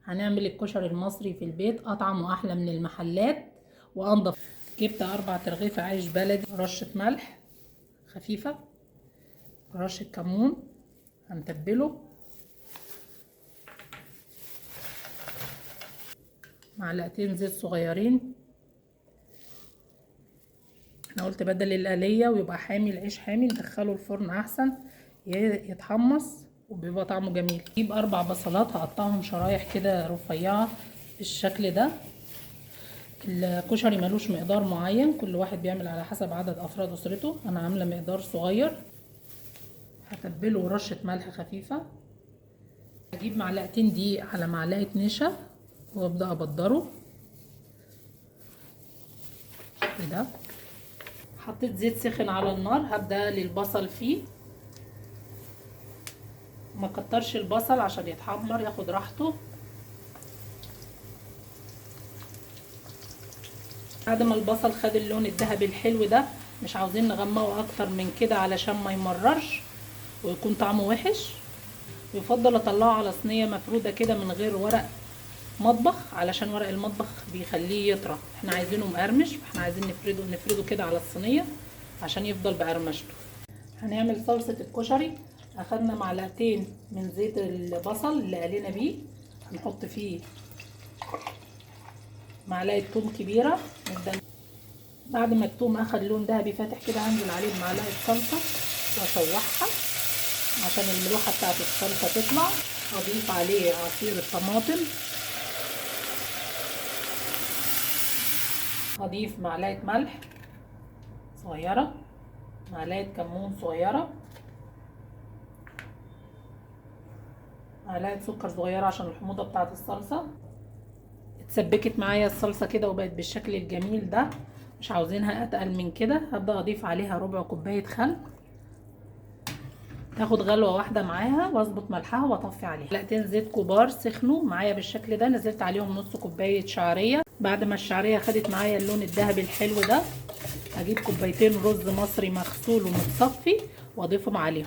هنعمل الكشري المصري في البيت، اطعم واحلى من المحلات وانضف. جبت 4 ترغيفة عيش بلدي، رشة ملح خفيفة، رشة كمون، هنتبله، معلقتين زيت صغيرين. انا قلت بدل القلية ويبقى حامي العيش حامي، ندخله الفرن احسن يتحمص وبيبقى طعمه جميل. اجيب 4 بصلات هقطعهم شرايح كده رفيعة بالشكل ده. الكشري ملوش مقدار معين، كل واحد بيعمل على حسب عدد افراد اسرته. انا عاملة مقدار صغير. هتبله رشة ملح خفيفة. هجيب معلقتين دقيق على معلقة نشا وابدأ ابدره كده. حطيت زيت سخن على النار، هبدأ اقلي البصل فيه. ما كترش البصل عشان يتحمر ياخد راحته. بعد ما البصل خد اللون الذهبي الحلو ده، مش عاوزين نغمقه اكتر من كده علشان ما يمررش ويكون طعمه وحش. يفضل اطلعه على صينية مفروده كده من غير ورق مطبخ، علشان ورق المطبخ بيخليه يطرى. احنا عايزينه مقرمش، فاحنا عايزين نفرده كده على الصينية عشان يفضل بقرمشته. هنعمل صلصه الكشري. اخدنا معلقتين من زيت البصل اللي قلينا بيه، هنحط فيه معلقه توم كبيرة. نبدا بعد ما التوم اخد لون ذهبي فاتح كده، هنزل عليه بمعلقه صلصه واشوحها عشان الملوحه بتاعت الصلصه تطلع. اضيف عليه عصير الطماطم، هضيف معلقه ملح صغيرة، معلقه كمون صغيرة، معلقه سكر صغيرة عشان الحموضة بتاعت الصلصه. اتسبكت معايا الصلصه كده وبقت بالشكل الجميل ده، مش عاوزينها اتقل من كده. هبدا اضيف عليها ربع كوباية خل، تاخد غلوه واحدة معاها واظبط ملحها واطفي عليها. معلقتين زيت كبار سخنوا معايا بالشكل ده، نزلت عليهم نص كوباية شعرية. بعد ما الشعرية خدت معايا اللون الذهبي الحلو ده، هجيب كوبايتين رز مصري مغسول ومتصفي واضيفهم عليهم.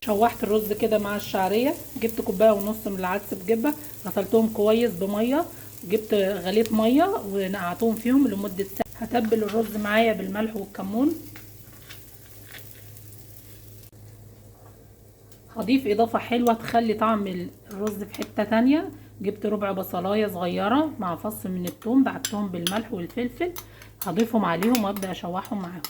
شوحت الرز كده مع الشعرية، جبت كوباية ونص من العدس بجبه، غسلتهم كويس بميه، جبت غليت مية ونقعتهم فيهم لمدة ساعة. هتبل الرز معايا بالملح والكمون. هضيف اضافه حلوة تخلي طعم الرز في حتة تانية. جبت ربع بصلايه صغيرة مع فص من الثوم، دعكتهم بالملح والفلفل، هضيفهم عليهم وابدا اشوحهم معاهم.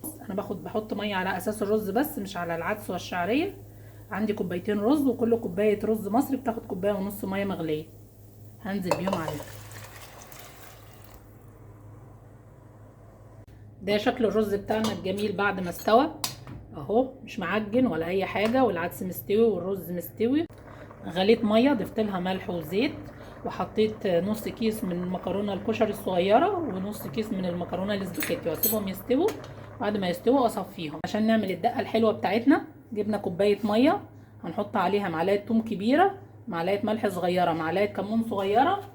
انا بحط مية على اساس الرز بس، مش على العدس والشعريه. عندي كوبايتين رز، وكل كوباية رز مصري بتاخد كوباية ونص مية مغليه، هنزل بيهم عليها. ده شكل الرز بتاعنا الجميل بعد ما استوى اهو، مش معجن ولا اي حاجة، والعدس مستوي والرز مستوي. غليت مية، ضفت لها ملح وزيت، وحطيت نص كيس من المكرونه الكشري الصغيرة ونص كيس من المكرونه الاسباجيتي، واسيبهم يستووا. بعد ما يستووا اصفيهم. عشان نعمل الدقة الحلوة بتاعتنا، جبنا كوباية مية، هنحط عليها معلقه توم كبيرة، معلقه ملح صغيرة، معلقه كمون صغيرة،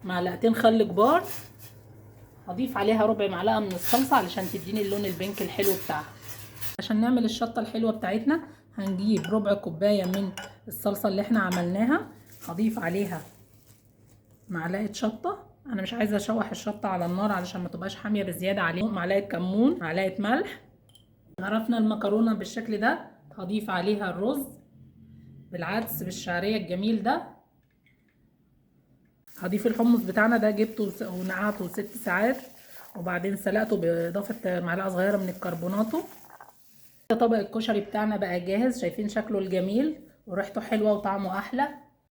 معلقتين خل كبار. هضيف عليها ربع معلقه من الصلصه علشان تديني اللون البنك الحلو بتاعها. عشان نعمل الشطه الحلوة بتاعتنا، هنجيب ربع كوباية من الصلصه اللي احنا عملناها، هضيف عليها معلقه شطه. انا مش عايزه اشوح الشطه على النار علشان ما تبقاش حامية بزيادة عليهم. معلقه كمون، معلقه ملح. غرفنا المكرونه بالشكل ده، هضيف عليها الرز بالعدس بالشعريه الجميل ده. هضيف الحمص بتاعنا ده، جبته ونقعته 6 ساعات وبعدين سلقته باضافة معلقه صغيرة من الكربوناتو. طبق الكشري بتاعنا بقى جاهز، شايفين شكله الجميل وريحته حلوة وطعمه احلى.